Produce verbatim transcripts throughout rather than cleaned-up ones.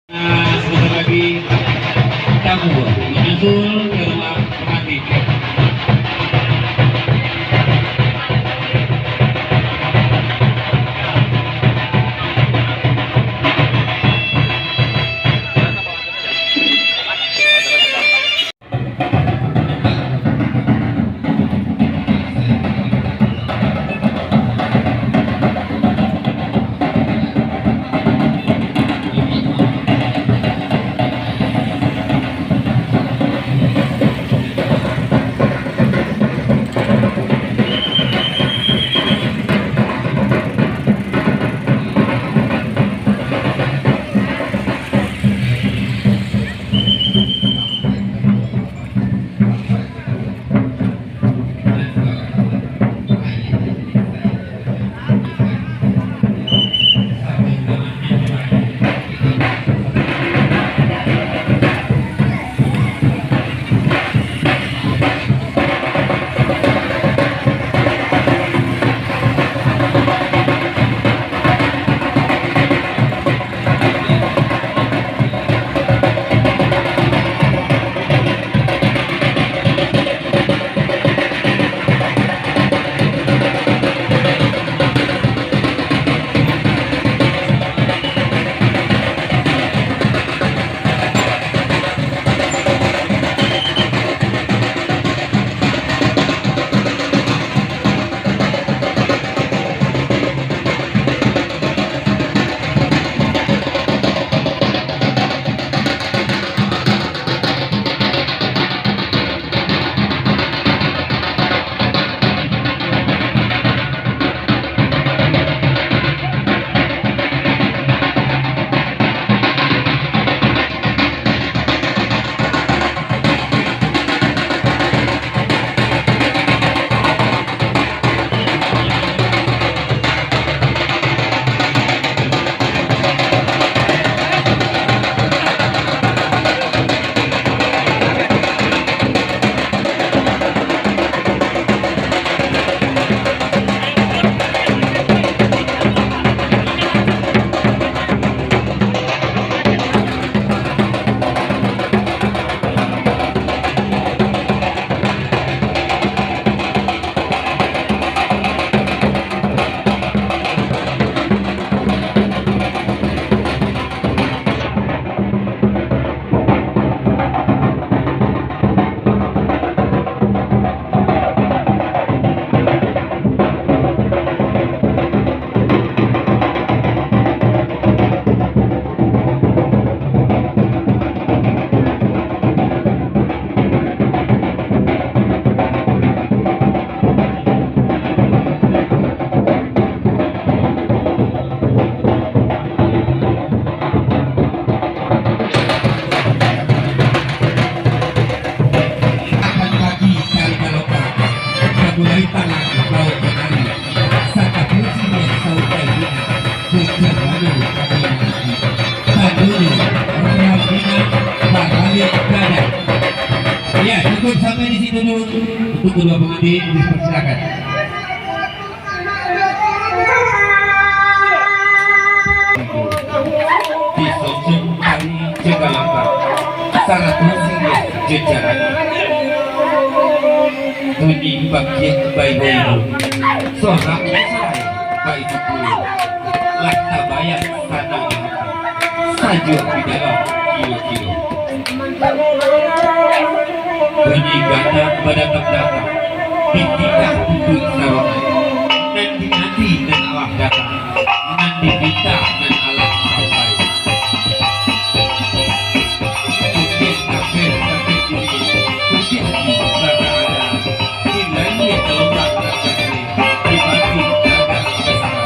Nah, sebentar lagi tamu menyusul ke rumah pengantin. Apan pagi cari kaloka, sabulai tangan bawa kamari, sakapusi dek sautai bunga, bujang madu kami mananti. Tandonyo, rangkaian baralek gadang. Ya, cukup sampai di situ dulu untuk kedua pengantin, dipersilakan. Disanjung tari jo galambang, saratuih siriah jo carano. Bunyi bangkiang baibo-ibo, sorak sarai baitu pulo. Lah tabayang sanang di hati, sajuak di dalam kiro-kiro. Bunyi gandang badatang-datang, di tingkah pupuk sawangan, nan dinanti nan alah datang, nan dipinta nan alah sampai. Pujian kabeh sakik diri, pujian di saga ada, di langik kalombang rancak di, di batu gagah basarang.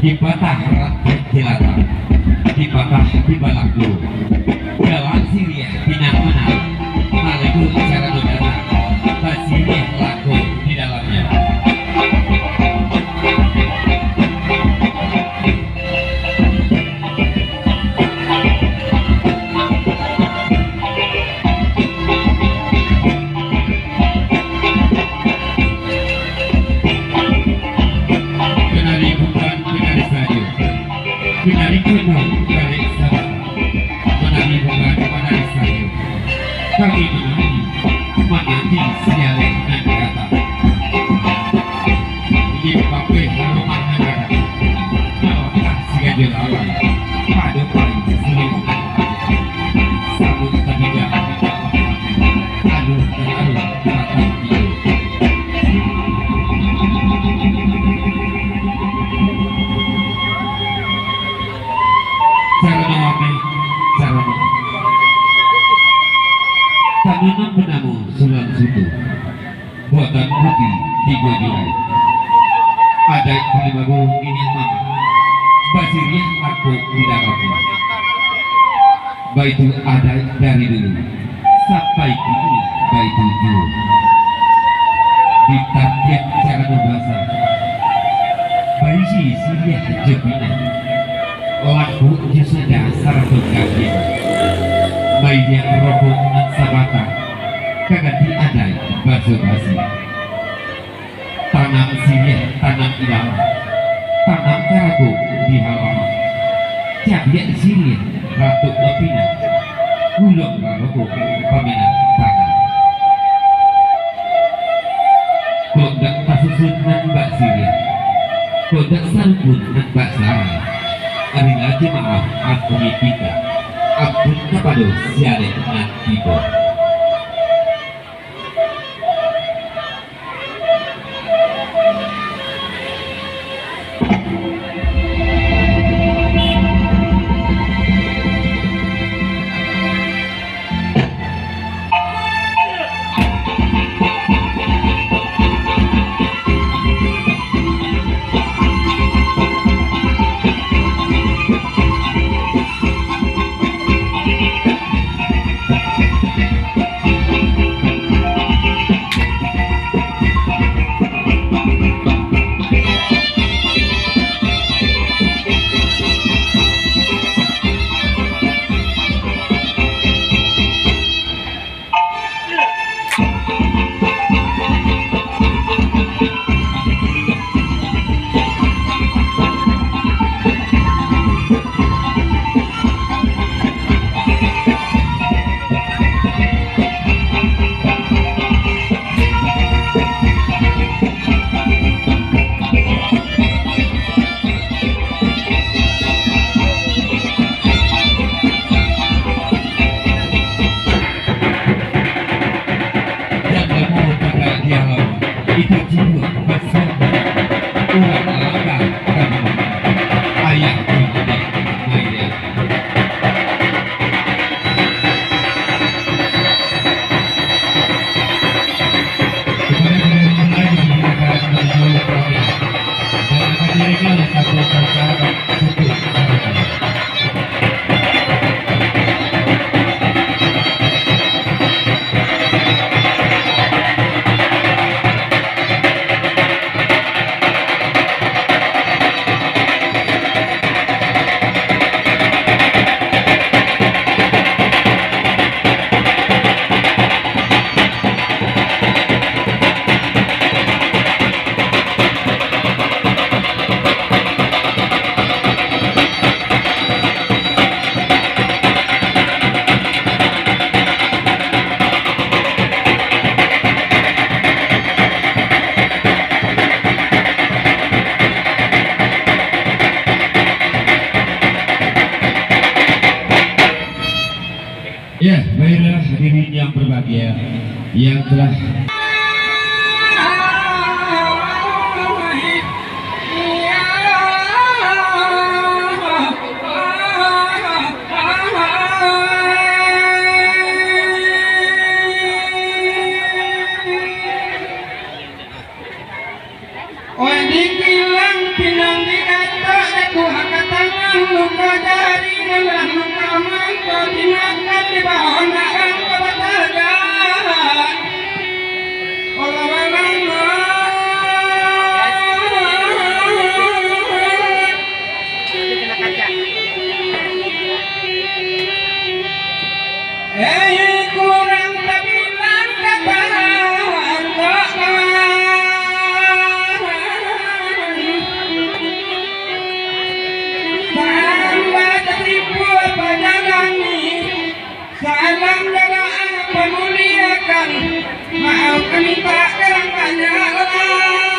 Dipatah rantai jelata, dipatah di balaku. Dalam siriah pinang manang, malagu carano datang, basiriah laku di dalamnyo. Kenari bukan kenari sajo, kenari kena balik sabab. Manari bukan manari sajo, kami manari, mananti sialek nan datang. Di papeh rumah nan gadang, nalakah si ganjil awan, pado pai suruik nan awan, sabuik tabijak di dalam ati, aluh nan aluh batang tigo. Carano ameh, carano. Tananam banamo sulan sutu. Buatan putih tigo juai. Adaik di limbago niniak mamak, basiriah laku di dalamnyo. Baitu adaik dari dulu, sampai kini baitu juo. Di tatiak carano basa, baisi siriah jo pinang, laku jo sada sarato kaki, mailiak rokok nan sabatang, ka ganti adaik baso-basi. Tanam siriah, tanam ilalang, tanam karago di halaman. Cabiak siriah, ratok lapinang, gulong rarokok paminang tangan. Kok dak tasusun nan bak siriah, kok dak sarukun nan bak sarai, arila jamaah ampungi pinta, ampun kapado sialek nan tibo. Jan lamo tagak di alaman, itu jiwa basiaga. Urang langka ka rumah, ayah jo anak maiya. Kepada beliau pun lagi di negara menuju kami. Dan akan diringan satu sangka untuk sarana. Ya, baiklah hadirin yang berbahagia, yang telah Oi, dibilang pinang di atas. Tuhan katangan luka jari, nan luka mangko dimakan di bawah narang kabatagan. Olah malang. Eh, kurang tabilang kata kok kawan. Sambah tasimpua pajalani, salam doa pamuliakan, maaf minta kurang banyak lah.